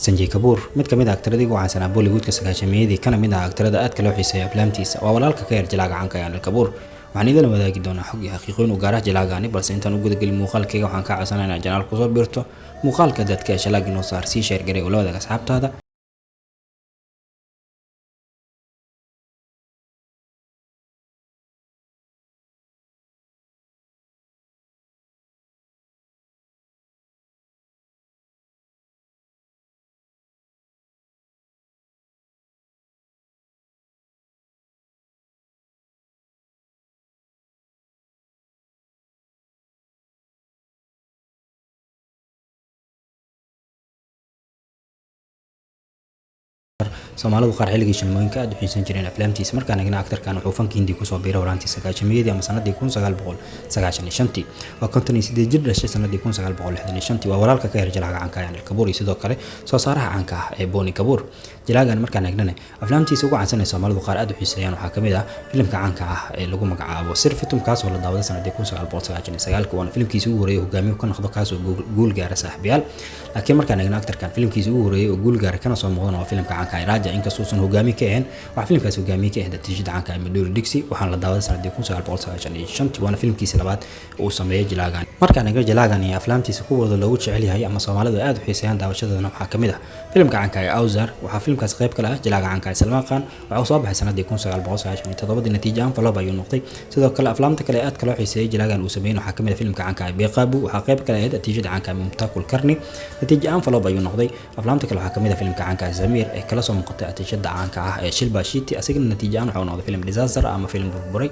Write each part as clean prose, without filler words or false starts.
Sanjay Kapoor, mid ka mid ah aktaradii ugu caansanaa Bollywoodka 90-meeyadii, kana mid ah aktarada aadka loo xiiseeyo aflaamtiisa, waa walaalka ka yar jilaaga caanka ee Anil Kapoor. Waxaan idin wadaagi doonaa xog iyo xaqiiqooyin u gaar ah jilaagaani, balse intaan u gudagelin muuqaalkayga, waxaan kaa codsanaa inaad channel kusoo biirto. Muuqaalka dadka hesha like inoo saar, sii share garee oo la wadaag asxaabtaada. Soomaalidu qaar xilligii shilmooyinka aad u xiisan jireen aflaamtiisa. Markaan eegna aktarkan, wuxuu fanka Hindi kusoo biiray horaantii 90-meeyadii ama sanadii 1995-tii. Waa 58 jir, dhashay sanadii 1965-tii. Waa walaalka ka yar jilaaga caanka ah Anil Kapoor iyo sidoo kale soo saaraha caanka ah ee Boney Kapoor. Jilaagan markaan eegnana, aflaamtiisa ugu caansan ee Soomaalidu qaar aad u xiiseeyaan waxaa kamid ah filimka caanka ah ee lagu magacaabo Sirf Tum, kaas oo la daawaday sanadii 1999-ka, waana filimkiisa ugu horreeyay hogaamiye ka noqdo, kaas oo guul gaara, saaxiibayaal. Laakiin markaan eegno aktarkan, filimkiisa ugu horreeyay oo guul gaara kana soo muuqdana waa filimka caanka ah Raja. Inkastoo uusan hogaamiye ka ahayn, waxaa filimkaas hogaamiye ka ahayd natiijada caanka ah Madhuri Dixit, waxaana la daawaday sanadii 1995-tii, waana filimkiisa labaad uu sameeyay jilaagan. Markaan eegno jilaagan iyo aflaamtiisa kuwooda loogu jecel yahay ama Soomaalidu aad u xiiseeyaan daawashadoodana, waxaa kamid ah filimka caanka ah Awzar. Waxaa filimkaas qayb kale ah jilaaga caanka ah Salmaan Khan. Waxa uu soo baxay sanadii 1997-dii, natiijo aan flop ayuu noqday. Sidoo kale aflaamta kale aadka loo xiiseeyay jilaagan uu sameeyay waxaa kamid ah filimka caanka ah Beqaabu. Waxaa qayb kale ahayd natiijada caanka ah Mumtaz Kulkarni, natiijo aan flop ayuu noqday. Aflaamta kale waxaa kamid ah filimka caanka ah Zamir ee kala soo muuqatay natiijada caanka ah ee Shilpa Shetty, asagana natiijo aan wuxuu noqday film disaster ama film burburay.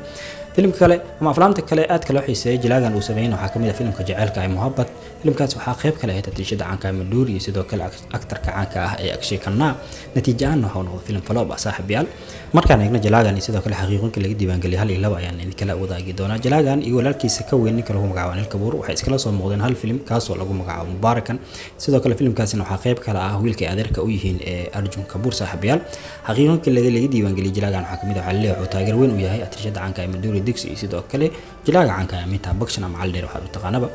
Filimka kale ama aflaamta kale aadka loo xiiseeyay jilaagan uu sameeyay waxaa kamid ah filimka jaceylka ee Mohabbat. Filimkaas waxaa qayb kale ahayd natiijada caanka ah Madhuri iyo sidoo kale aktarka caanka ah ee Akshay Khanna, natiijo ahaan wuxuu noqday film flop ah, saaxiibayaal. Markaan eegno jilaagan iyo sidoo kale xaqiiqooyinka laga diiwaangeliyay, hal iyo laba ayaan idinkala wadaagi doonaa. Jilaagan iyo walaalkiisa ka weyn, ninka lagu magacaabo Anil Kapoor, waxay iskala soo muuqdeen hal film, kaasoo lagu magacaabo Mubarakan. Sidoo kale filimkaasina waxaa qayb kale ah wiilka ay adeerka u yihiin ee Arjun Kapoor. Saaxiibayaal, xaqiiqooyinka laga diiwaangeliyay jilaagan waxaa kamid ah, waxaa laleeyahay wuxuu taageer weyn u yahay atrishada caanka ee Madhuri Dixit iyo sidoo kale jilaaga caanka ah Amitabh Bachchan ama Cali Dheer waxaad u taqaanaba.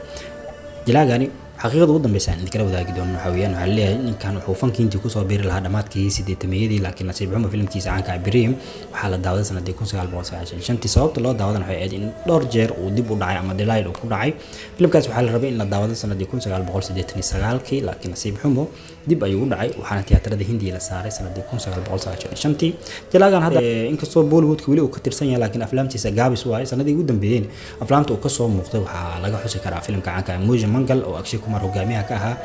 Jilaagani xaqiiqada ugu dambeysa aan idinkala wadaagi doono waxaa weeyaan, waxaa leeyahay ninkan wuxuu fanka Hindiya kusoo biiri lahaa dhammaadkii 80-meeyadii, laakiin nasiib xumo filimkiisa caanka ah Prem waxaa la daawaday sanadii 1995-tii. Sababta loo daawadan waxay ahayd in dhowr jeer uu dib u dhacay ama delayed uu ku dhacay. Filimkaas waxaa la rabay in la daawado sanadii 1989-kii, laakiin nasiib xumo dib ayuu u dhacay, waxaana tiyaatarada Hindiya la saaray sanadii 1995-tii. Jilaagan hadda inkastoo Bollywoodka weli uu ka tirsan yahay, laakiin aflaamtiisa gaabis waaye. Sanadii ugu dambeeyeen aflaamta uu kasoo muuqday waxaa laga xusi karaa filimka caanka ah Mujhe Mangal oo Akshay Kumar hogaamiyaha ka ahaa,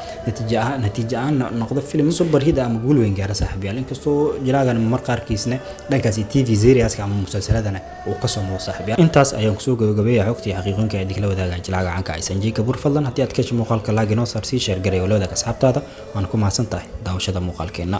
natiijo ahaan noqdo film super hit ama guul weyn gaara, saaxiibayaal. Inkastoo jilaagan mar qaarkiisna dhankaasi TV serieska ama musalsaladana uu kasoo muuqdo. Saaxiibayaal, intaas ayaan kusoo gabagabeeya xogta iyo xaqiiqooyinka ee idinkala wadaaga jilaaga caanka ah Sanjay Kapoor. Fadlan haddii aad ka heshay muuqaalka, like inoo saar, sii share garee oo la wadaag asxaabtaada. Waana ku mahadsan tahay daawashada muuqaalkeenna.